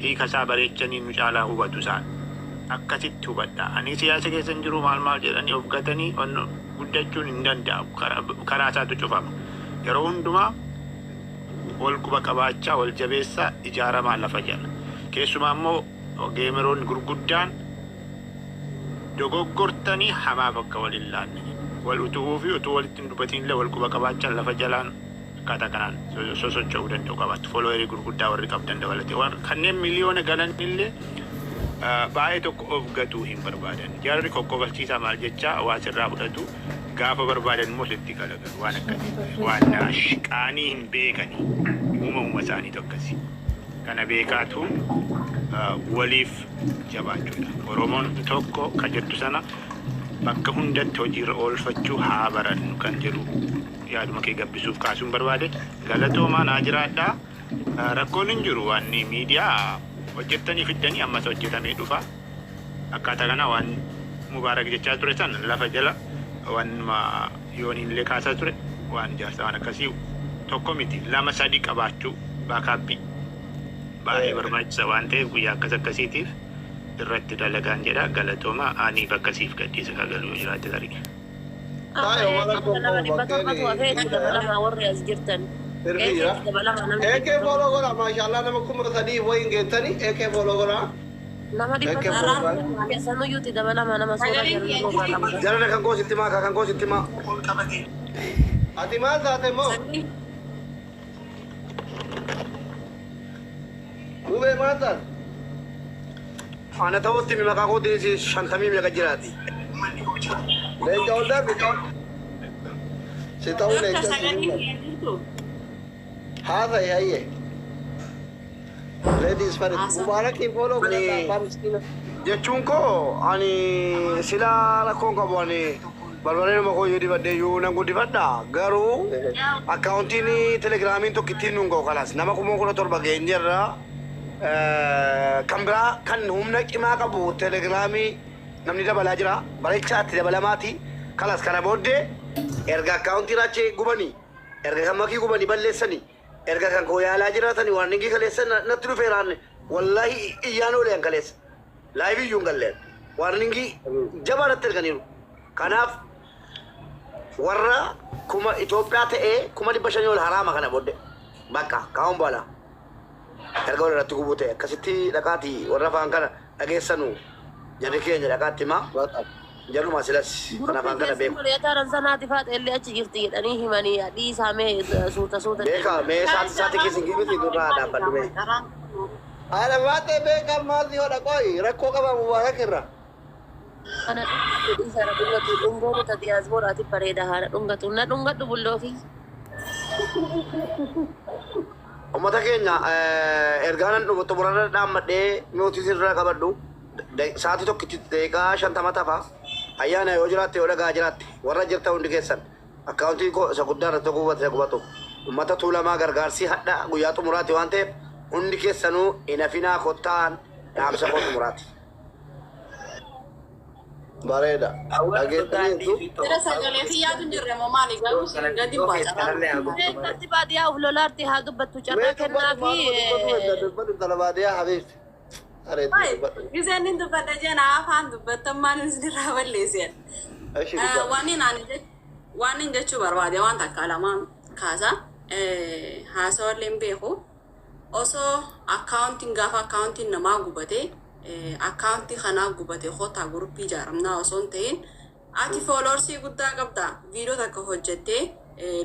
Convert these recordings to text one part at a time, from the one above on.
Hiika isaa bareechanii nu caalaa hubatu isaan. Akkasitti hubadhaa. Ani siyaasa keessa hin jiru maal maal jedhanii of gatanii guddachuun hin danda'amu. Karaa isaatu cufama. Yeroo hundumaa wal quba qabaachaa, wal jabeessaa, ijaaramaa lafa jala. Keessumaa immoo gameroonni gurguddaan dogoggortanii hamaaf akka wal hin laanne. Wal utubuu fi utuu walitti hin dubbatin illee wal quba qabaachaa lafa jalaan akkaataa kanaan sosocho'uu danda'u qabaattu. Followerii gurguddaa warri qabdan dabalatee. Kanneen miliyoona galan illee baay'ee tokko of gatuu hin barbaadan. Jarri kokkobalchiisaa maal jechaa waa sirraa fudhatu, gaafa barbaadan immoo sitti galagalu, waan akkasii waan qaanii hin beekani, uumamuma isaaniitu akkasi. Kana beekaatu waliif jabaachuudha. Oromoon tokko kan jettu sana bakka hundatti hojiirra oolfachuu haa barannu kan jedhu yaaduma kee gabbisuuf kaasuun barbaade. Galatoomaa, naa jiraadhaa. Rakkoon hin jiru, waan miidiyaa hojjettanii fiddanii ammas hojjetamee dhufa. Akkaataa kana waan Mubaarak jechaa ture san lafa jala waan yooniin illee kaasaa ture, waan ijaarsa waan akkasii tokko miti, lama sadi qabaachuu, backupii baay'ee barbaachisa waan ta'eef guyyaa akkas akkasiitiif irratti dalagaan jedha. Galatooma, ani bakka siif gadhiisa kagaluu yoo jiraate tarii. Nama 700tu hafee, itti dabalamaa warri as jirtan. Sirriidha. Itti dabalamaa namni Eekee 700. Follow godha, maashaallah, nama 3000 wayin geettani, eekee follow godha. Nama dhibba Eekee torba follow godha. keessanuyyuu itti dabalamaa, nama suuraa Sagaleen jiran kiyya nama jirti. qabu. Jarana kan koo sitti maa kan koo sitti maa. Ati maal taate immoo? Sagaleen Bubee maal taate? Ana ta'utti mi maqaa kootiin 50 meeqa jiraati. Leenca ol darbi. Si ta'uu Doktar, leenca si sagaleen mul'atu. kiyya jirtu. Haasa'e hayyee. Ladies first. Haasa. Mubaarakiin follow Ani godhadha abbaa miskiina. Jechuun koo ani sila rakkoon qabu, ani barbareenuma koo yoo dibadhe iyyuu nan guddifadha, garuu accountiin Telegramiin tokkittiin nuun ga'u kalaas nama 17,000 geenyerra. Kan biraa kan humna cimaa qabu Telegramii namni dabalaa jira, bareechaatti dabalamaati. Kalaas kana booddee erga accountii Raachee gubanii, erga kan Makii gubanii balleessanii, erga kan koo yaalaa jiraatanii, waan ningii kaleessa natti dhufeeraan, wallahi iyyaan oolee an kaleessa live iyyuu hin galleen, warningii jabaa natti erganiiru. Kanaaf warra kuma Itoophiyaa ta'ee 500,000 ol haraama kana booddee bakka kaa'uun baala erga wal irratti gubuu ta'e akkasitti dhaqaati warra afaan kana dhageessanu jarri keenya dhaqaatti himaa jaruma silas kan Guruppii afaan kana keessan beeku. mari'ataa sanaati faaxeellee achi jirti jedhanii himanii, dhiisaa mee suuta suuta Beeka deemna. mee saati saati keessa hin miti nurraa dhaabbadhu mee. Haadha baatee beekan maal si hodha, qoyi rakkoo qaba Mubaarak irra. Kana dhungatu, dhiisaa na dhungatu, dhungoon ta diyaasporaati bareeda, haadha dhungatu, na dhungadhu bulloofi. Uummata keenya, ergaa nan dhufu xumurarra dhaammadhee mootii sirraa qabadhu, sa'aatii tokkitti daqiiqaa 50 tafa. Ayyaana yoo jiraatte, yoo dhagaa jiraatte, warra jirta hundi keessan accountii koo isa guddaa irratti gubate isa gubatu uummata Tuulamaa gargaarsi hadha guyyaa xumuraati waan ta'eef hundi keessanuu hin hafinaa, kottaan, dhaamsa koo xumuraati. Bareeda. Dhageessaniitu. Jira, sagalee kiyyaatu hin jirre moo maali? Garuu isin gadi bu'aa carraa. Intalti baadiyyaa uf lolaarti haa dubbattu, carraa Mee dubbadhu. kennaa fi Maaluma dubbatu edda, dubbadhu intala baadiyyaa habiibti. Areetti dubbadhu. Giseen inni dubbadha jeen afaan dubbattan maal isinirraa balleesseen. Ishi dubbadhu. Waan inni jechuu barbaade waan takka lamaan kaasa. Haasawallee hin beeku. Osoo accountiin, gaafa accountiin namaa gubate, accountii kanaa gubate kottaa groupii ijaaramnaa osoo hin ta'in, ati followersii guddaa qabda, viidiyoo takka hojjettee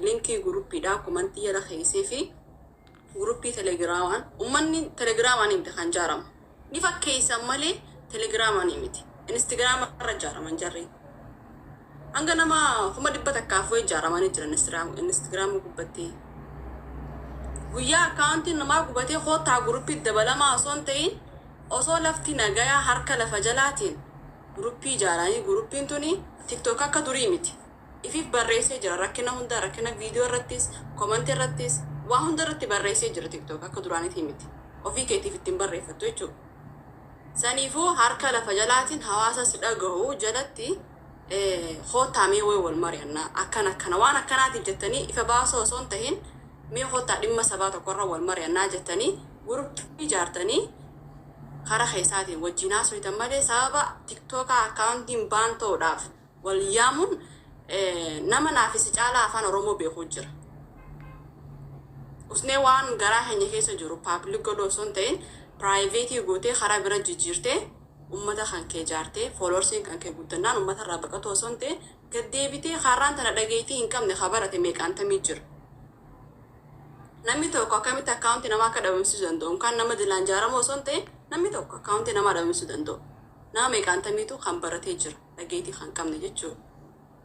linkii groupiidhaa commentii jala keessee fi groupii Telegramaan, uummanni Telegramaan miti kan ijaaramu, ni fakkeessan malee Telegramaan miti, Instagrama irra ijaaraman jarri. Hanga nama 100,000 ijaaramanii jiran Instagrama gubbattee. Guyyaa accountiin namaa gubatee kottaa groupii dabalamaa osoo hin ta'in, osoo lafti nagayaa harka lafa jalaatiin groupii ijaaranii, groupiin tuni TikTok akka durii miti. Ifiif barreessee jira rakkina hunda, rakkina viidiyoo irrattis, commentii irrattis, waa hunda irratti barreessee jira. TikTok akka duraanitii miti. Ofii keetiif ittiin barreeffattu jechuudha. Saniifuu harka lafa jalaatiin hawaasa si dhagahu jalatti koottaa mee wayi wal mari'annaa, akkana akkana waan akkanaatiif jettanii ifa baasoo osoo hin tahin, mee koottaa dhimma sabaa tokkorra wal mari'annaa jettanii groupii ijaartanii. Karaa keessaatiin wajjin haasoftan malee sababa TikTokaa akkaawuntiin ban ta'uudhaaf wal yaamuun nama naafisi caalaa afaan Oromoo beekuu jira. Usnee waan garaa keenya keessa jiru public godhuu osoo hin ta'in, private gootee karaa bira jijjiirtee, ummata kan kee jaartee, followersiin kan kee guddannaan ummata irraa baqatu osoo hin ta'in, gaddeebitee karaan tana dhageettii hin qabne kabarate meeqaantamii jira. Namni tokko akkamitti akkaawuntii namaa akka dhabamsiisuu danda'u kan nama dilaan jaaramu osoo hin ta'in, namni tokko akkaawuntii namaa dhabamsiisuu danda'u. Nama meeqaantamiitu kan baratee jira, dhageettii kan qabne jechuudha.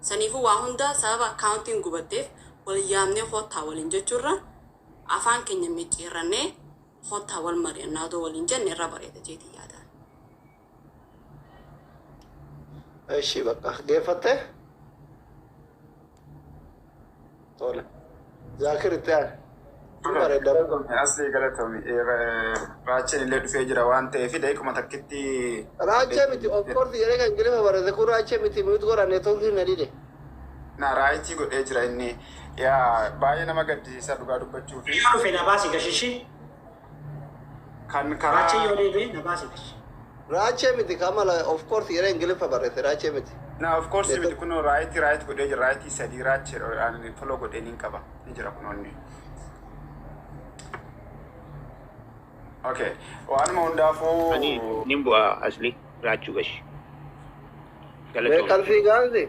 Saniifuu waa hundaa sababa akkaawuntiin gubatteef wal yaamnee koottaa waliin jechuurra, afaan keenya micciirrannee koottaa wal mari'annaa otoo waliin jenne irra bareeda jeetii yaadaan. Ishi bakka geeffattee? Tole. Zaakir itti aane. Bareeda. Asii galatoomi. Raacheen illee dhufee jira waan ta'eef daqiiquma takkitti. Raachee miti, of course jedhee kan Ingiliffa barate kun raachee miti, mute godha, networkiin na dide. Na right godhee jira inni. Yaa, baay'ee nama gaddisiisa dhugaa dubbachuu fi. Yoo dhufe na baasi gashishi. Kan karaa. Raachee yoo deebi'e na baasi gashi. Raachee miti, kamala of course jedhee Ingiliffa barreesse, raachee miti. Na of course miti, kunoo right godhee jira, right sadii raachee follow godhee ni qaba. Ni jira kunoonni. Okay. Waanuma hundaafuu. Ani nin bu'aa, asli raachuu gashi. Galatoomne. Meeqan fiigaansi?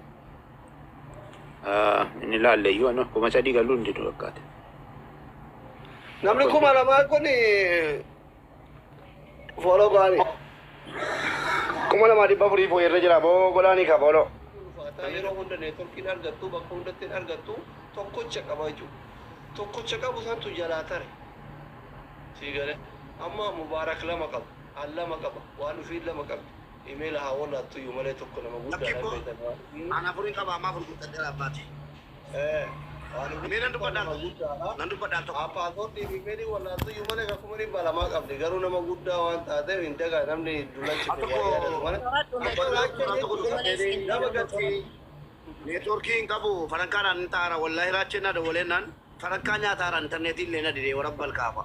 Inni laalle iyyuu ano 3000 galuu hin didu fakkaate. Namni 2000 kun follow gaarii. 2400 fooyyarra jira boo godhaanii ka follow. Yeroo hunda networkiin argattu, bakka hundatti hin argattu, tokkocha qaba jechuudha. Tokkocha qabu santu jalaa tare. Sii galee amma Mubaarak lama qaba. An lama qaba. Waan ofii lama qabdi. Imeela haa wallaattu iyyuu malee tokko nama guddaadha beektan. Ana afurii qaba, amma afur guuttadheera abbaati. Waan ofii Mee nan dubbadhaa, nama guddaadha. nan dubbadhaa tokko. Paaspoortii fi imeelii wallaattu iyyuu malee 200,000 qabdi. Garuu nama guddaa waan taateef hin dagaa namni dullachi kun waa yaadatu malee. Nama gatii. Networkii hin qabu, farankaadhaan hin taara, wallaahi raacheen na dawwaleennaan farankaa nyaataara, intarneetii illee na didee warra balkaafa.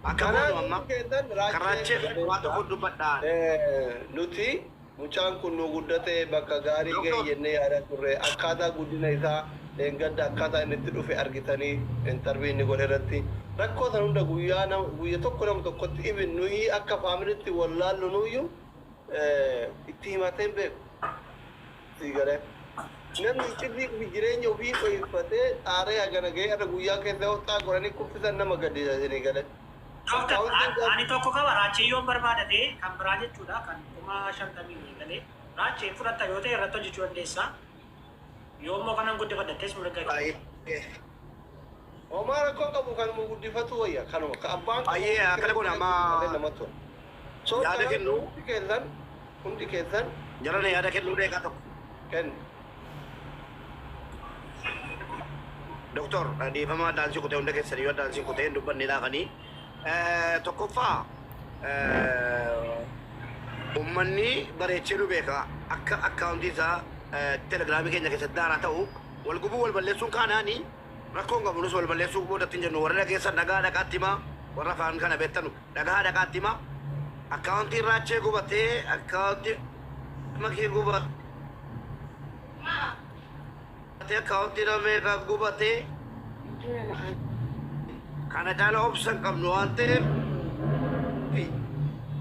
Akka Kanaaf boonu amma keessan kan raachee waan tokko dubbadhaa. Nuti mucaan kun nu guddate, bakka gaarii ga'e jennee yaadaa turre. Akkaataa guddina isaa leengadda akkaataa inni itti dhufe argitanii, interview inni godhe irratti rakkoo san hunda guyyaa nama guyya tokko nama tokkotti ibin nuyi akka familytti wallaallu nuyyuu itti himatee hin beeku. Sii galee. Namni iccitii jireenya ofii dho'ifatee xaaree hagana ga'ee irra guyyaa keessa hoxaa godhanii kuffisan nama gaddisa isinii galee. Doktar, ani tokko qaba, raachee yoon barbaadate kan biraa jechuudha, kan 50,000 eegalee raachee fudhatta yoo ta'e irratti hojjechuu dandeessa. Yoo immoo kanan guddifadhattes mirga kee. Homaa rakkoo qabu, kanuma guddifatu wayya, kanuma ka abbaan qabu. Ayyee, akkana godha amma namatti tola. So yaada kanaaf kennu. Hundi keessan, hundi keessan Jarana yaada kennuu dheekaa tokko. Kennu. Doktor, dhiifama daansii kutee, hunda keessanii yoo daansii kutee hin dubbanne laafanii. Tokkoffaa, uummanni bareechee nu beeka akka akkaawuntii isaa telegiraamii keenya keessatti daaraa ta'u wal gubuu wal balleessuun kaanaani rakkoon qabu, nus wal balleessuu boodatti hin jennu. Warra dhageessan dhagaa dhaqaatti himaa, warra afaan kana beektanu dhagaa dhaqaatti himaa, akkaawuntii raachee gubatee, akkaawuntii makii gubatee, akkaawuntii nameeqa gubatee, kana caala obsa hin qabnu waan ta'eef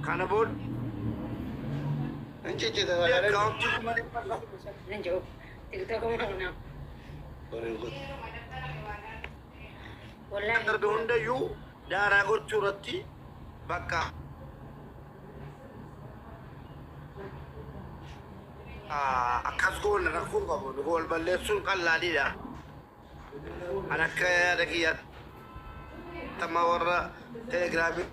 kana booda Hin ciccita sagalee. akkaawuntii 500,000. Very good. Darbe hundayyuu daaraa gochuu irratti bakka akkas goona rakkoo qabu nu wal balleessuun qallaaliidha. An akka yaada kiyyaatti amma warra telegiraamii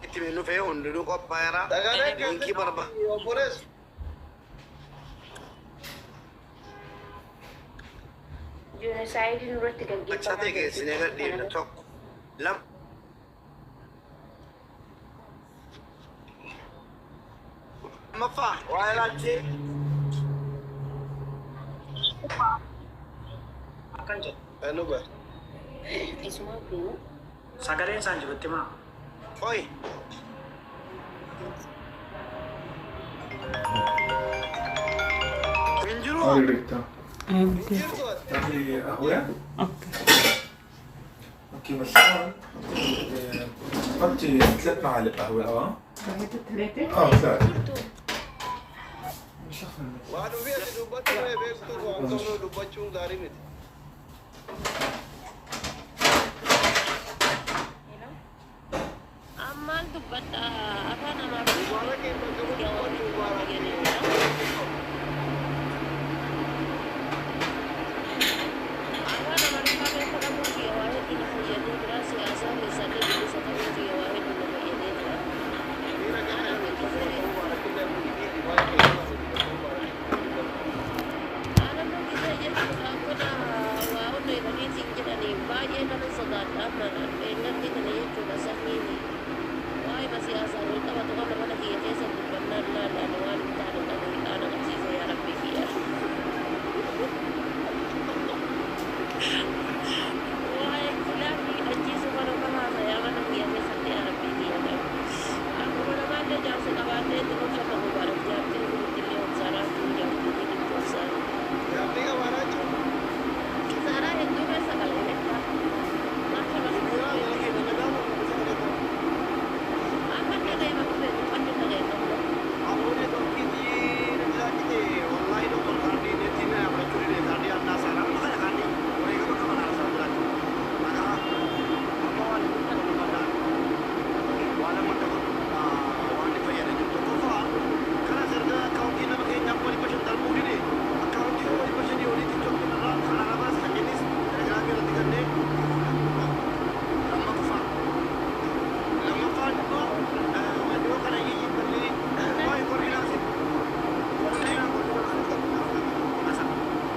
itti dhufee hundinuu qophaa'eera. Sagalee Linkii barbaada. Obboleessu. Genocide nurratti Acha ta'e gaggeeffamaa geessinee gadhiifna tokko lama. Lammaffaa, waa'ee raachee Akkan jedhu. Anu ba. Isuma beeku. Sagaleen isaan jirutti maa? Qoy. Hin jiru. اه Hin jirtu ati. تاخدي قهوة؟ Okay. Okay بس طبعا حطي 3 معالق قهوة. اه ثلاثة. اه 3. Jirtu. Waan ofii ati dubbattu ree beektu waan qabnu dubbachuun gaarii miti. Ammaan dubbadha afaan Amaariffaa. Mubaarakiin bakka dubbadhu Mubaarakiin. Afaan Amaariffaa beekuu dhabuun kiyya waa hedduu na fayyadee jira. Siyaasaa keessatti bilisa ta'uun kiyya waa hedduu na fayyadee jira. Miira keessa dubbadhu Mubaarakiin dhiisi waan keessa dubbadhu Mubaarakiin. Aannan gisee jechuudha akkana waa onneedhaniitiin jedhanii baay'ee nama sodaadha amma eegganni kana jechuudha sanyiin waa'ima siyaasaa wal qabatu kana mana kiyya keessa dubbannaan laalaan waan hin taane qabu ana qabsiise yaa rabbi kiyya. Waa'ee kilaafii ajjeesuu kana kana haasayaa mana kiyya keessatti yaa rabbi kiyya qabu. Akkuma namaallee jaarsa qabaannee itti obsa mubaarak jaartiin kun illee obsaadhaa jaartiin itti obsaadha. Jaartii qabaaraa jiru. Kisaaraa hedduu keessa qabu beektaa. Maasha Miira mana keenya nagaa bakka sagalee ta'u. Amma dhaga'e bakka amma dhaga'e bakka. Amoonni tokkitti jiraachite wallahi doktor kaardii netti na fudhachuu dide kaardii addaa saanaa amma kana kaardii wareegama qaba naa sana biraatti. Maqaa amma waan tokko dubbadhaa waan amma tokko waan inni fayyada jiru tokkoffaa kana erga akkaawuntii nama keenyaa 500,000 darbuu dide akkaawuntii 500,000 olii tiktookii irraa kan arabaas kan jennis telegiraamii irratti gannee lammaffaa. Lammaffaan immoo yoo kana iyyii waa'ee koordinaasii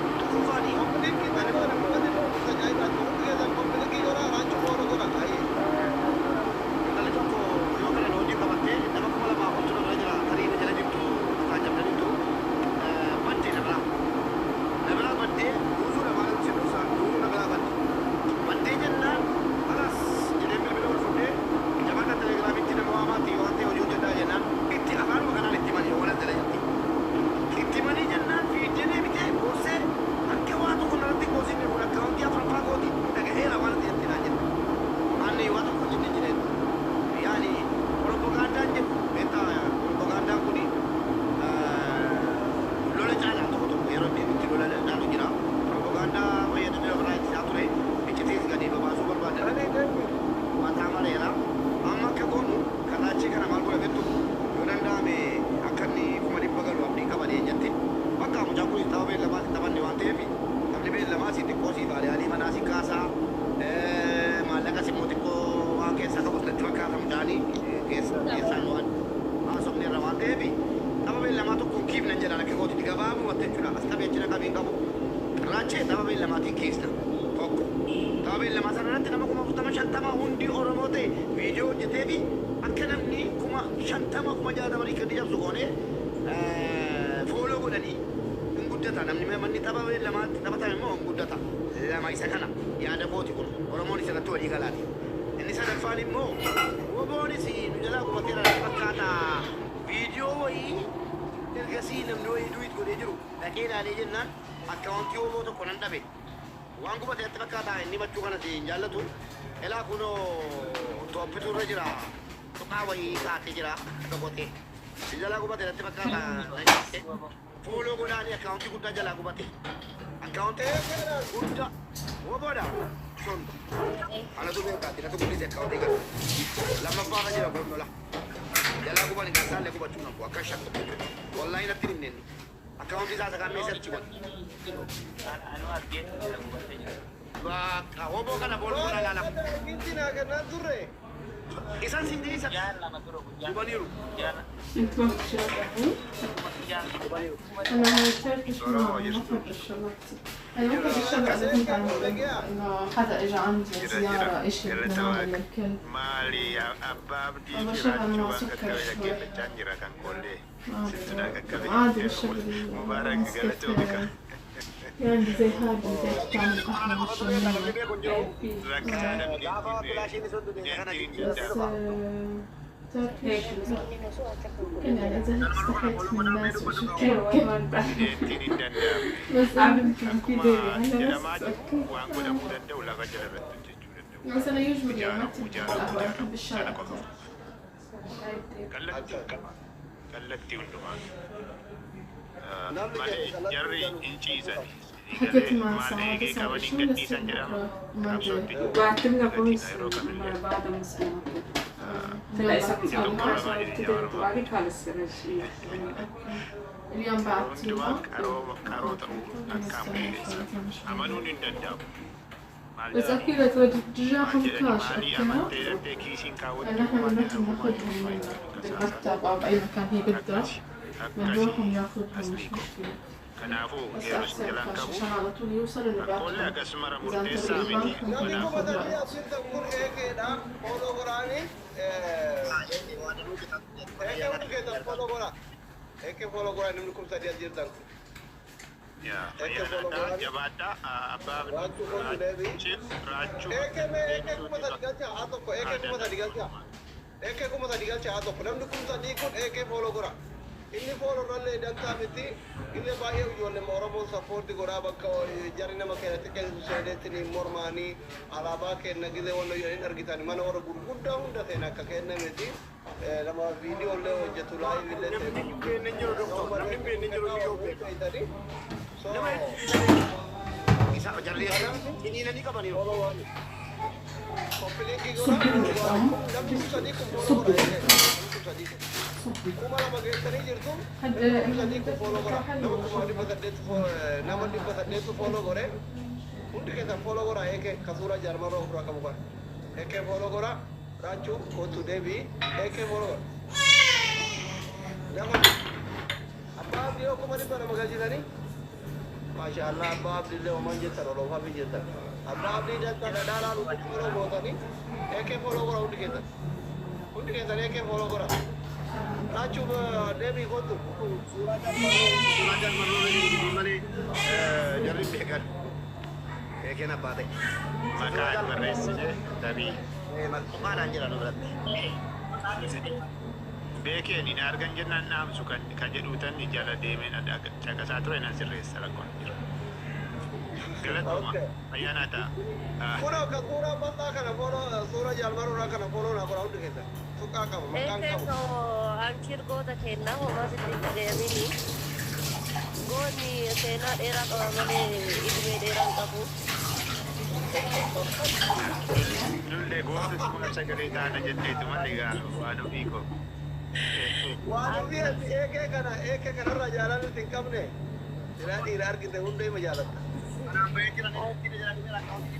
Kompilikii kana godha tajaajilaan hundi keessan kompilikii godha raachuu boora godha ayyee. Intalli tokko yoo kana hojii qabattee nama 2,000 oltu irra jira tarii na jala jirtu afaan jabdanitu baddee na biraa. Na biraa baddee guutuu na maal si dhoksaa guutuu na biraa badde. Baddee jennaan alas jedhee bilbila ol fuudhee jabaata telegiraamitti nama waamaatti yoo ta'e hojii hojjetaa jennaan itti afaanuma kanaan itti manii waan jala jirti. Itti manii jennaan fiiddee deebitee boossee akka waa tokko narratti goosinne kun akkaawuntii afuraffaa kooti dhagaheera waan ati jettee naan jette. Anni waa tokko jenne jireen. Yaani propagandaan jedhu beektaa propagandaan kuni lola caalaa tokko tokko yeroo inni itti lola caalu jira. Propagandaa fayyadamee ofirraa ittisaa ture iccitiis gadi babaasuu barbaadan. Ani deemi. Mataa mareera. Amma akka goonu karraachii kana maal godha beektu yoo danda'ame akka inni 100,000 galu abdii qaba jette. Bakka mucaan kun tapha beellamaa taphanne waan ta'eef taphni beellamaa si xiqqoo si baaliyaalii manaa si kaasaa maallaqas immoo xiqqoo waan keessaa qabus natti fakkaata mucaanii keessaan waan haasofne irra waan ta'eef tapha beellamaa tokkoon kiifnan jedhan akka gootitti gabaabumatti jechuudha. As taphee achina qabiin qabu. Raachee tapha beellamaatiin kiisna tokko. Tapha beellamaa sana irratti nama 40,000 50,000 hundi Oromoo ta'e viidiyoo hojjetee fi akka namni 50,000 60,000 riikardii cabsu goonee follow godhanii hin guddata. Namni manni tapha beellamaatti taphatame immoo hin guddata. Lama isa kana yaada kooti kun Oromoon isa irratti walii galaati. Inni sadaffaan immoo woboonis nu jalaa gubateera natti fakkaata. Viidiyoo wayii ergasii namni wayii duwit godhee jiru dhaqee ilaalee jennaan akkaawuntii woboo tokko nan dhabe. Waan gubate natti fakkaata inni machuu kanas hin jaallatu. Elaa kunoo tooppitu irra jira. Tuqaa wayii kaatee jira dhokotee. Si jalaa gubate natti fakkaata. Follow godhaanii akkaawuntii guddaa jalaa gubate. Akkaawuntii guddaa woboodha sun. Anatu beekaati natu guddise akkaawuntii kana. Lammaffaa irra jira gondola. Jalaa gubani kan isaallee gubachuu nafu akka shakku. Wallaahi natti hin himne. Akkaawuntii isaa sakaan search godhe. Bakka woboo kana booluu kana ilaala. Kinti naa kennaa turre. Isaan siin dhiisa. Gubaniiru. انت ما بتشرب قهوة؟ Gubaniiru. انا ما شربتش ما بحب اشرب كتير. انا ممكن اشرب اذا كنت عم انه حدا اجى عندي زيارة اشي بدنا نعمل للكل. Maali abbaa abdii Amma fi shaba raachuu nama waan sukkar qaqqabe shwe. dhaggeeffachaan jira kan koollee sittu naa qaqqabe. عادي بشرب Mubaarak galatoo bika. النسكافيه. في عندي زي هذا زي طعم القهوة والشمية. Rakkisaadha. Gaafa filaashiin sun dude kana Bineensittiin jijjiirratti بس dhufa. تعرفي يعني إذا هيك استحيت من الناس وشو ايوه ما انت Bineensittiin hin danda'amne. بس أنا يمكن Akkuma في بالي هلا jedhamaa بس jiru أوكي. waan godhamuu danda'u lafa jala irratti hojjechuu danda'u. بس أنا يوجولي ما Ijaaramuu تحب ijaaramuu القهوة، أحب ijaaramuu الشاي sana qofa. أكثر. Kallattii hundumaa. Kallattii hundumaa. Namni Malee keenya kallattii jarri hundaan hin ciisani. حكيت Galee مع maal الساعة eegee qaban hin 29 بس gadhiisan jedhama. بكرة ما Qabsootti أدري. بعت لنا gatiidha فويس yeroo kamillee. بعد مسلمة. طلع إذا كنت Isa tokko أنا lamaa صارت jedhe yaa عليك على السنة شيء. اليوم Yeroo hundumaa بعتيها. qaroo qaroo ta'uu akkaan murteessa. Amanuun hin danda'amu. Maal بس jedhanii أكيد maal ترجعهم jedhanii كاش. maalii أوكي. amantee dhattee kiisiin kaawwattu نحن maal بنروح jedhamu maal بناخذهم jedhamu maal بالمكتب أو بأي مكان هي بدها. Akkasi بنروح akkasi وناخذهم، مش aslii koo. مشكلة. Kanaafuu بس yeroo isin أحسن jalaan كاش qabu عشان على طول يوصل اللي rakkoolee بعتهم. akkas mara إذا عن murteessaa طريق miti. البنك Namni ممكن Kanaaf kuma ناخذ sadii وقت. as jirtan kun eekeedha. Follow godhaanii. Eekee hundi keessan follow godhaa. Eekee follow godhaa namni 3000 as jirtan kun. Yaa Eekee follow fayyaadhaa godhaanii. jabaadhaa abbaa Raachuu kootu deebii. raachuu Eekee mee eekee 3000 galchaa haa tokko eekee 3000 galchaa. Eekee 3000 galchaa haa tokko namni 3000 kun eekee follow godha. Inni follow irrallee dantaa miti. Illee baay'ee ijoollee Oromoon sappoorti godhaa bakka jarri nama keenya xiqqeessu seeneetti mormaanii alaabaa kenna gizee wanta jedhanii argitan mana warra gurguddaa hunda seena akka kenna miti. Nama viidiyoo illee hojjetu laayiv illee Namni hin beekne hin jiru doktor. Namni hin beekne hin jiru ni beeku. seenu. So Nama isa jarri ciniinanii qabaniiru. follow waan koppiliinkii صبي godhaa الطعام. namni 3000 kun follow صبي. godhaa namni 3000 kun. صبي. 2000 geessanii jirtu. حد Nama 3000 kun follow godha. حلو Nama ما شاء الله. 1800 nama 800 follow godhe. Hundi keessan follow godha eeke ka suura jaarmarra ofirraa qabu kana. Eeke follow godha. Raachuu kootu deebii eeke follow godha. Nama abbaa abdii yoo 200,000 galchitanii. Maasha Allah abbaa abdiillee homan jettan oloofaaf hin jettan. Abbaa abdii dantaa dhadhaa laalu follow gootanii eeke follow godha hundi keessan. Hundi keessan eeke follow godha. Raachuu deebii kootu. Suuraa jaalmarroo malee jarri hin beekan. Eekeen abbaa ta'e. Maqaa barreessine tarii Maqaadhaan jira nu biratti. Beekeen hin argan jennaan dhaamsu kan kan jedhu tanni jala deemeen caqasaa ture nan sirreessa rakkoon jira. Galatuma Okay. ayyaanaa ta'a. Kunoo kan suuraa bal'aa kana fooloo suuraa jaalmaruudhaa kana fooloo naa godha hundi keessan. Tuqqaa qaba maqaan Eekee qabu. koo ankiir goota kennaa homaa sitti hin dhagayamini. Goonni seenaa dheeraa qaba malee ilmee dheeraa hin qabu. Lullee goota suma sagalee taana jetteetu malee gaa waan ofii koo. Waan ofii ati eekee kana eekee kanarraa jaalalli hin qabne silaa dhiira argite hunda ima jaalatta.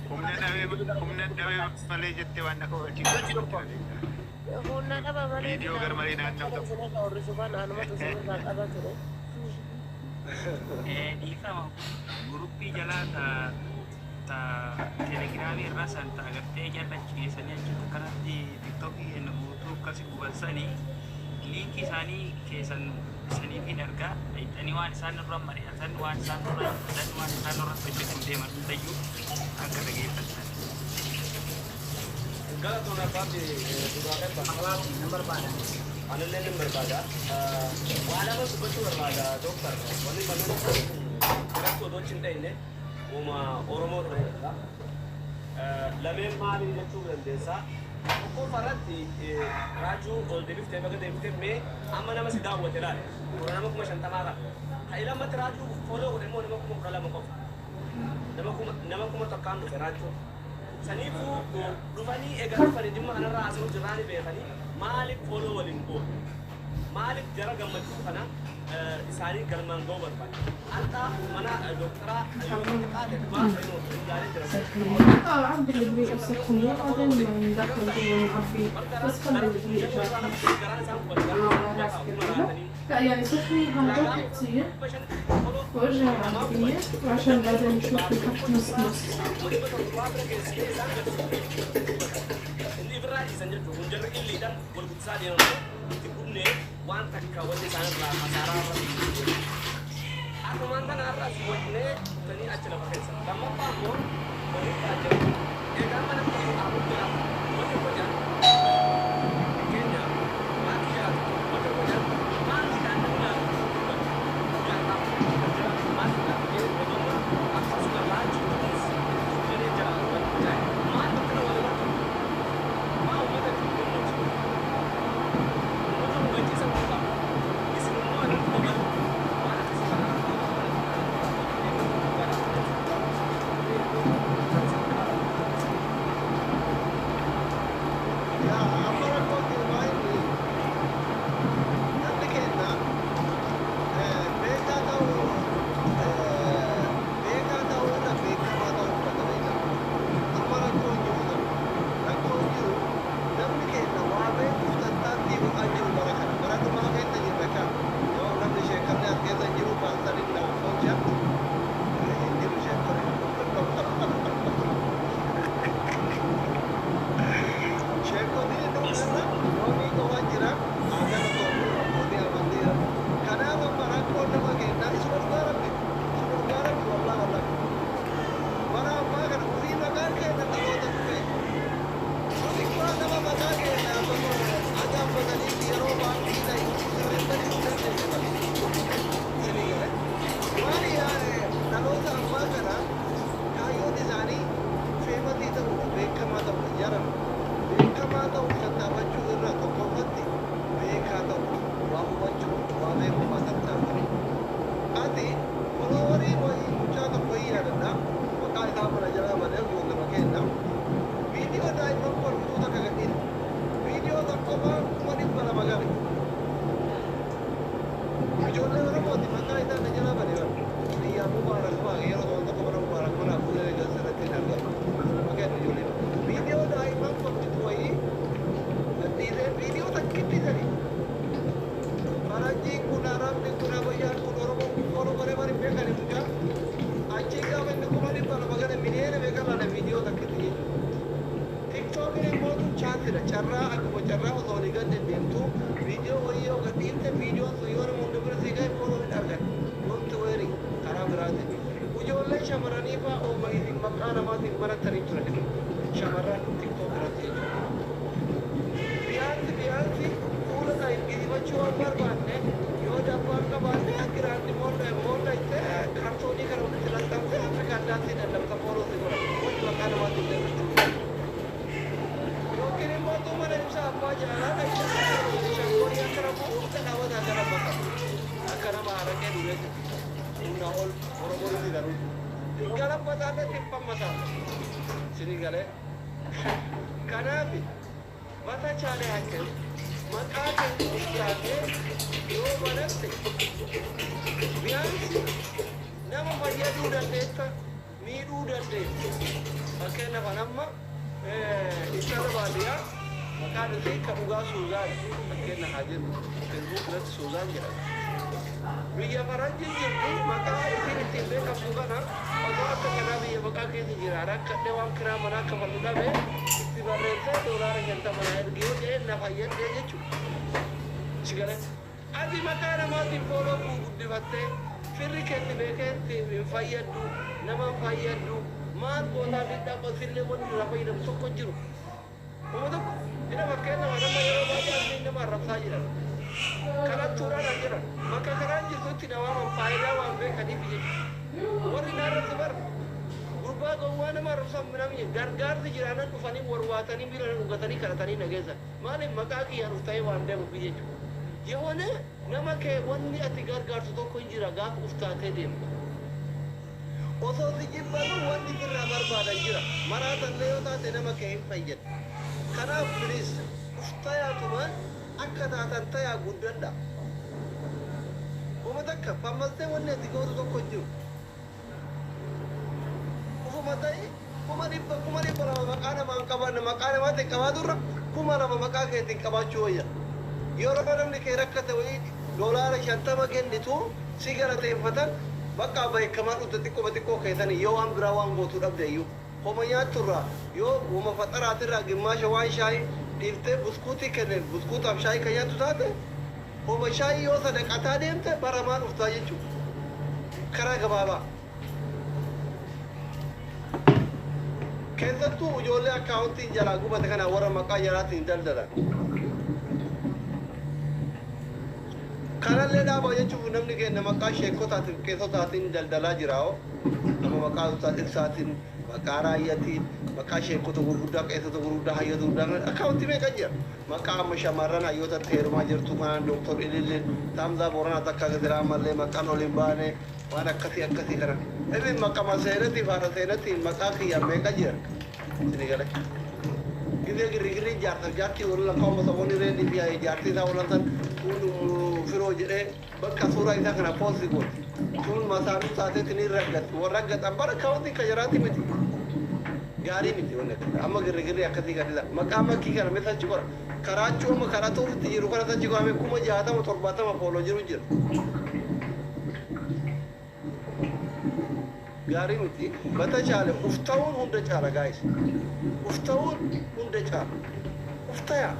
Humna dhabee humna dhabee malee jettee waan na kofalchiisu. Humna dhaba malee Viidiyoo silaa garmalee naannoo kana ta'u. isinirra horrisu kan anumatu isinirraa qaba ture. Dhiifama guruppii jalaa ta ta telegiraamii irraa san ta agartee jala keessanii achitti akkanatti tiktookii kennu guutuu akkasi gubansanii liinkii isaanii keessan isaniif hin argaa dhaqxanii waan isaan irra mari'atan waan isaan irra hojjetan waan isaan irratti hojjetan deeman hundayyuu akka dhageeffatan. Galatoon abbaatti dhugaa qaba. Nan barbaada. Anillee nan barbaada. Waa lama dubbachuu barbaada dooktar. Wanni bal'oon biratti odoo hin dhayne uuma Oromoo ta'edha. Lameen maali jechuu dandeessaa? Tokkoffaa irratti raajuu ol deebiftee baga deebiftee mee amma nama si daawwate laale. Kudha nama 50,000 qaba. Ha'i lammatti raajuu follow godhe immoo nama 12,000 qofa. Nama 1,000 dhufe raajuu. Saniifuu dhufanii egaa dhufanii dhimma kanarraa haasa'uu jirraani beekanii maaliif follow waliin goone? Maaliif jara gammachuu kana isaanii galmaan ga'uu barbaade? Har'a mana dooktaraa yoo xiqqaate dhugaa ilaalee jira. اه عبي البريق وسخنيه بعدين ندخل جوا ونعبيه، بس خلي البريق جاهز. لا يعني سخني هذا حطيه وارجعي عبيه وعشان بعدين نشوف نحط نص نص. Inni ifirraa dhiisan jechuun kun jarri illiidhaan wal guddisaa deeman itti gubnee waan takka wanni isaan irraa kasaaraa irra. Asumaan tana har'a asii wajjinee tanii achi lafa keessa. Lammaffaa immoo waliin taajjabu. Egaa mana keenya afur jira. Wata goja. Fakkeenyaaf maatii jiraatu wata goja. Maatiidhaan namni laatu jaalata. Jira maatiidhaan jedhee akkasuma laachuu ta'us jedhee jira wal jaa'e. Maal bakka wal irratti maa uummata ittiin gammachiisu. Uummata hubachiisa qaba. Isin immoo irratti dabalu. Waan akkasii kana Yaa amma rakkoon jiru baay'ee namni keenya beekaa ta'uu beekaa ta'uu irra beekamaa ta'uu fudhata beekaa. Amma rakkoon jiru sana rakkoon jiru namni keenya waa beekuuf tattaaffii godhaa jiru bara kana bara dhumaa keessa jirra kan yoo namni sheekamni as keessa hin jiru paastariin nama foolcha hin jiru sheekonni. Sheekonni dhumarra loonii qofa jira aadaa tokko abbootii amantiira. Kanaaf amma rakkoon nama keenyaa isuma dhugaa rabbi isuma dhugaa rabbi wallaa wallaa. Bara ammaa kana ofii maqaan keenya dhaloota dhufe. Xiqqoo nama maqaa keenya ajaa'ibbatanii yeroo baankii ta'e sirreessanii hin dandeesse bara. Isinii galee. Maali dhaloota ammaa kana kaayyoon isaanii famous ta'uudha beekamaa ta'uudha jarama. Beekamaa ta'uuf tattaafachuu irraa tokkoffatti beekaa ta'u waa hubachuu waa beekuu waa tattaafatu. Ati followerii wayii mucaa tokko hin yaadadha. Maqaa isaa mana jalaa malee ijoollema kenna. Viidiyoo daa'imman kolfituu takka gadhiisa. Viidiyoo tokko 200,000 gale. Ijoollee Oromooti maqaa isaa na jalaa bade bara. Biyyaa Mubaarak fa'aa yeroo tokko tokko mana Mubaarak mana fuulee gasirratti hin argamu. Ijoollema kenna ijoollee. Viidiyoo daa'imman kolfitu wayii gadhiisee viidiyoo takkitti sani. Faranjiin kun Arabni kun Abayyaan kun Oromoon kun follow godhee bari beekani mucaa. Achi gaafa inni 200,000 gale miliyoona meeqa laala viidiyoo takkitti jechuudha. TikTokiin immoo tun chaansidha. Carraa akkuma carraa osoo olii gad deddeemtu viidiyoo wayii yoo gadhiifte viidiyoon sun yoo nama hunda bira sii gahe follow hin argatta. Don't worry karaa biraatiin. Ijoolleen shamarranii fa'aa ooma isin maqaa namaatiin barattanii turan. Shamarran TikTok irratti jechuudha. Biyaansi biyaansi fuula isaa hin gizifachuu waan barbaanne yoo dabbaan qabaanne giraandi moolda moolda ittee kartoonii kana walitti laxxanfee Afrikaan daansii dadhabsa follow si godha. Wanti maqaa namaatiin dabartuu. Yookiin immoo utuu mana ibsaa abbaa jaalalaa dhaqxee shakkorii akka nama hunda dhaabataa gara bakka akka nama haraqee dhugeetti humna ol Oromoon itti garuu galabbataadha tiffammataa sinii galee. Kanaaf በተቻለ ያክል maqaa kee guddaatee yoo banatte ቢያንስ nama fayyaduu dandeetta miidhuu dandeetta. Fakkeenyaaf amma intala baadiyyaa maqaan isii ka dhugaa Suuzaan fakkeenya haa jennu Facebook irratti Suuzaan jedhama. Biyya faranjiin jirti maqaa isiin ittiin beekamtu kana osoo akka kanaa biyya maqaa keessa jira rakkadhee waan kiraa manaa kafallu dhabe itti barreessee $50 naa ergi yoo jedhee na fayyadee jechuudha. Si galee ati maqaa namaatiin follow guddifattee firri keetti beekeetti hin fayyaddu nama hin fayyaddu maal gootaa miidhaa qosillee wanni irraa fayyadamu tokko hin jiru. Kuma tokko ina fakkeenya nama yeroo baay'ee asliin nama arrabsaa jiran. Kadhattuudhaan as jiran. Bakka karaan jirtutti na waaman faayidaa waan beekaniif jechuudha. Warri na arrabsu bara gurbaa gowwaa nama arrabsan namni gargaarsi jiraanan dhufanii warwaatanii miila na dhugatanii kadhatanii na geessan. Maaliif maqaa kiyyaan uf ta'ee waan deemuuf jechuudha. Yehoone nama kee wanni ati gargaartu tokko hin jira gaafa uf taatee deemtu. Osoo si jibbanu wanni sirraa barbaadan jira. Maraatallee yoo taate nama kee hin fayyadu. Kanaaf please uf tayaatumaan akka taatan tayaa guddadha. Uma takka fammastee wanni ati gootu tokko hin jiru. Ufuma ta'i 100,000 200,000 maqaa namaan qabaanne maqaa namaatiin qabaaturra 2,000 maqaa keetiin qabaachuu wayya. Yeroo namni kee rakkate wayii $50 kennitu si galateeffatan bakka beekamaa dhufte xiqqoo xiqqoo keessanii yoo waan biraa waan gootuu dhabde iyyuu. Homa nyaatturraa yoo wama faxaraatirraa gimmaasha waan shaayii dhiiftee buskuutii kenneen buskuutaaf shaayii kan nyaattu taate homa shaayii yoo sadaqataa deemte baramaa dhuftaa jechuudha. Karaa gabaabaa. Keessattuu ijoollee akkaawuntiin jalaa gubate kana warra maqaa jalaatiin daldalan. Kanallee dhaabaa jechuun namni keenya maqaa sheekotaatiin qeessotaatiin daldalaa jira hoo. Nama maqaa Ustaaz Ibsaatiin, maqaa Raayyaatiin, maqaa sheekota gurguddaa, qeessota gurguddaa, hayyoota gurguddaa akkaawuntii meeqa jira. Maqaa amma shamarran hayyootatti heerumaa jirtu kanaan Dooktor Ililliin, Taamzaa Booranaa takka jira ammallee maqaan ol hin baane waan akkasii akkasii kana. Inni maqama seenatii faana seenatiin maqaa kiyyaan meeqa jira. Isin gale. Gizee girrigirri jaarsaaf jaartii wal lakkaa'uma saboonni reedii fi jaartii isaa wal san kun firoo jedhee bakka suuraa isaa kana poosti gooti. Kun masaanuu taateetti ni raggatti. Warra raggatan bara kaawwantiin kan jiraati miti. Gaarii miti wanni akkasii. Amma girrigirri akkasii kan isa. Maqaa makkii kana mee sachi qora. Karaachuu amma karaa tuufitti jiru kana sachi qorame 60,000 70 follow jiru jira. Gaarii miti. Bata caale uf ta'uun hunda caala guys. Uf ta'uun hunda caala. Uf tayaa.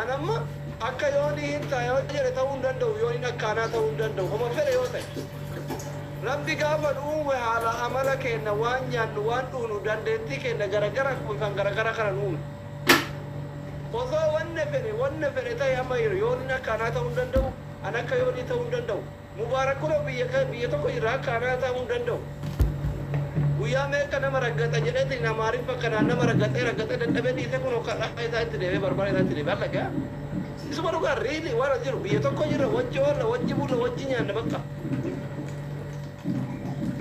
An amma akka yooni hin ta'a yoo jedhe ta'uu hin danda'u yooniin akka anaa ta'uu hin danda'u. Homa fedhe yoo ta'e. Rabbi gaafa nu uume haala amala keenya waan nyaannu waan dhugnu dandeettii keenya garagara bifaan garagara kana nu uume. Osoo wanne fedhe ta'e amma jiru yooniin akka anaa ta'uu hin danda'u an akka yoonii ta'uu hin danda'u. Mubaarak kunoo biyya biyya tokko jira akka anaa ta'uu hin danda'u. Guyyaa meeqa nama raggata jedheetiin Amaariffa kanaan nama raggatee raggatee dadhabee dhiisee kunoo kadhaa isaa itti deebi'ee barbaada isaa itti deebi'ee allagaa. Isuma dhugaa riili waan as jiru biyya tokko jira wajji oolla wajji bulla wajji nyaanna bakka.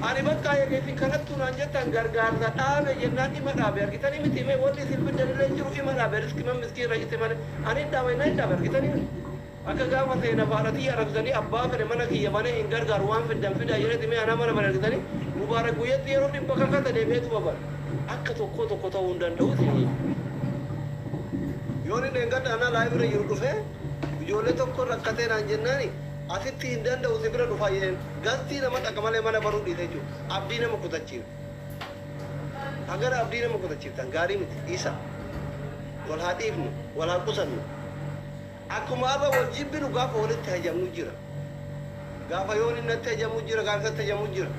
Ani bakka eegeetiin kanattuu naan jettan gargaarsa dhaabe jennaan dhima dhaabe argitanii miti mee wanni isin fiddanillee jiru dhima dhaabe riski man miskiin irra jette malee ani hin dhaabe hin dhaabe argitanii miti. Akka gaafa seena faadhatii arabsanii abbaa fedhe mana kiyya banee hin gargaaru waan fiddan fidaa jedheeti mee anaa mana bane argitanii Mubaarak guyyatti yeroo dhibba kakata deebi'eetuma bara. Akka tokko tokko ta'uu hin danda'u isin. Yoon inni dheengadda anaa live irra jiru dhufee ijoollee tokko rakkatee naan jennaani asitti hin danda'u si bira dhufaa jedheen gastii nama dhaqa malee mana baruu dhiise jechuudha. Abdii nama kutachiifta. Hagana abdii nama kutachiiftan gaarii miti dhiisa. Wal haa dhiifnu wal haa qusannu. Akkuma har'a wal jibbinu gaafa walitti hajamnu jira. Gaafa yoon inni natti hajamu jira gaafa isatti hajamu jira.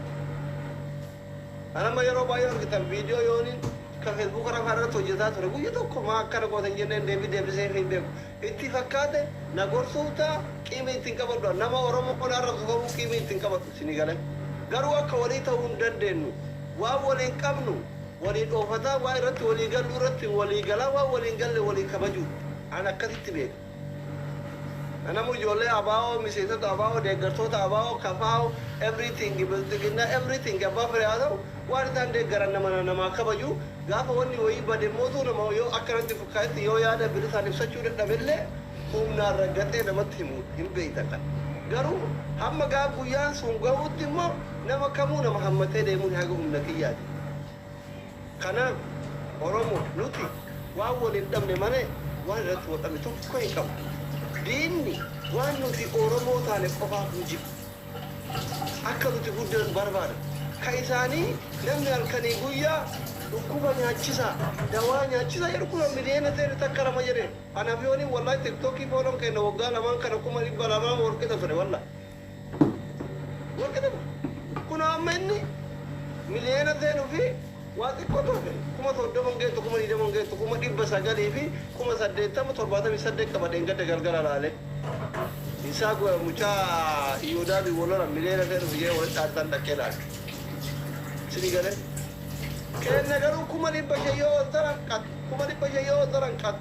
Anamma yeroo baay'ee argitan viidiyoo yooniin kan feesbuuka irra irratti hojjetaa ture guyya tokko maa akkana gootan jenneen deebii deebisee hin beeku. Itti fakkaate na gorsuu ta'a qiimii ittiin qabadhu. Nama Oromoo kun arrabsu kamuu qiimii ittiin qabadhu isinii galee. Garuu akka walii ta'uu hin dandeenyu. Waan waliin qabnu walii dhoofataa waa irratti walii gallu irratti walii galaa waan waliin galle walii kabajuu. An akkasitti beeka. Anamu ijoollee abaa'oo miseensota abaa'oo deeggartoota abaa'oo kafaa'oo everything bilxiginnaa everything abbaa fedhe haa ta'u waan isaan deeggaran nama namaa kabaju gaafa wanni wayii bade mootuu nama yoo akkanatti fakkaatti yoo yaada bilisaan ibsachuu dadhabellee humnaan raggaxee namatti himu hin beektan kan. Garuu hamma gaaf guyyaan sun gahuutti immoo nama kamuu nama hammatee deemuun haga humna kiyyaati. Kanaaf Oromoo nuti waan waliin dhabne malee waan irratti wal dhabne tokko hin qabnu. Diinni waan nuti Oromoo taane qofaaf nu jibba. Akka nuti guddannu barbaada. Ka isaanii namni halkanii guyyaa dhukkuba nyaachisaa, dawaa nyaachisaa jedhu kun miliyoona ta'e takka lama jedhe. Anaaf yooniin wallahi tiktookii fooloon kenna waggaa lamaan kana 200,000 walqixa ture wallahi. Walqixa ture. Kun amma inni miliyoona seenuu fi waa xiqqoo ture. 30,000 geettu 20,000 geettu 980,078 qaba dheengadda galgala laalee. Isaa mucaa Iyyoodaa bi walola miliyoona seenuu fi walitti dhaabsan dhaqee laale. Isinii galee. Kenna garuu 500,000 yoo ol taran qat 500,000 yoo ol taran qat.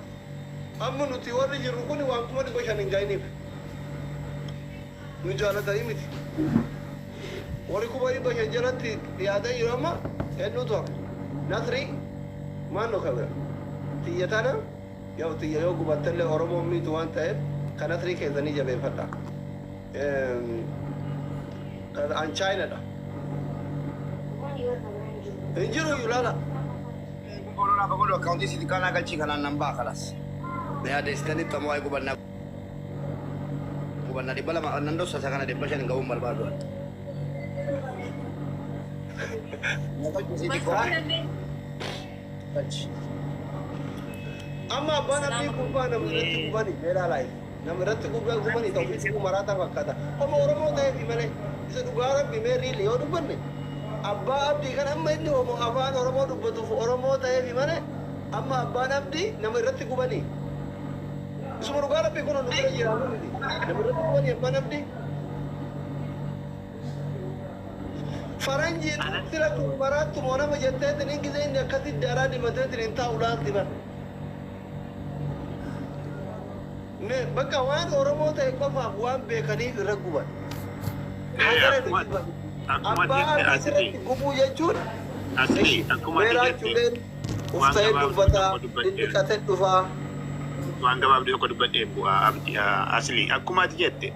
Amma nuti warri jirru kun waan 500,000 hin ga'iniif. Nu jaalatanii miti. Warri 500,000 jalatti dhiyaatan jiru amma eenyutu hafe? Nasri maannoo kabira. Xiyya tana yoo xiyya yoo gubattellee Oromoon miitu waan ta'eef kan Nasrii keessanii jabeeffadha. An Chaayinaadha. Hin jiru iyyuu laala. Follow naaf godhu akkaawuntii si xiqqaa naa galchii kanaan nan ba'a kalas. Na yaadeessitanii xamoo waa'ee gubannaa gubannaa 200 nan dhoksa isa kana 500 hin ga'uun barbaadu. Na galchii si xiqqoo. Galchi. Amma abbaan abdii gubbaa nama irratti gubani mee ilaalaa. Nama irratti gubaa gubanii ta'u ofiitti maraataa fakkaata. Oma Oromoo ta'eefi malee isa dhugaa Rabbi mee riili yoo dubbanne abbaa abdii kan amma inni homo afaan Oromoo dubbatuuf Oromoo ta'eefi malee amma abbaan abdii nama irratti gubanii. Isuma dhugaa Rabbi kun nu bira jira miti. Nama irratti gubanii abbaan abdii. Faranjiin sila kun maraattu moo nama jetteetin hin gisee inni akkasitti daaraa dibateetin hin taa'u laatti bara. Ne bakka waan Oromoo ta'e qofaaf waan beekaniif irra guban. Hagara Akkuma nuti guban. akkuma Abbaa jette abdii asli sirratti gubuu jechuun asli ishi akkuma ati jette meeraachuuleen waan ufta'ee gabaabduu dubbataa tokko dubbadhee dhidhiqatee dhufaa. waan gabaabduu tokko dubbadhee bu'aa abdii asli akkuma ati jette.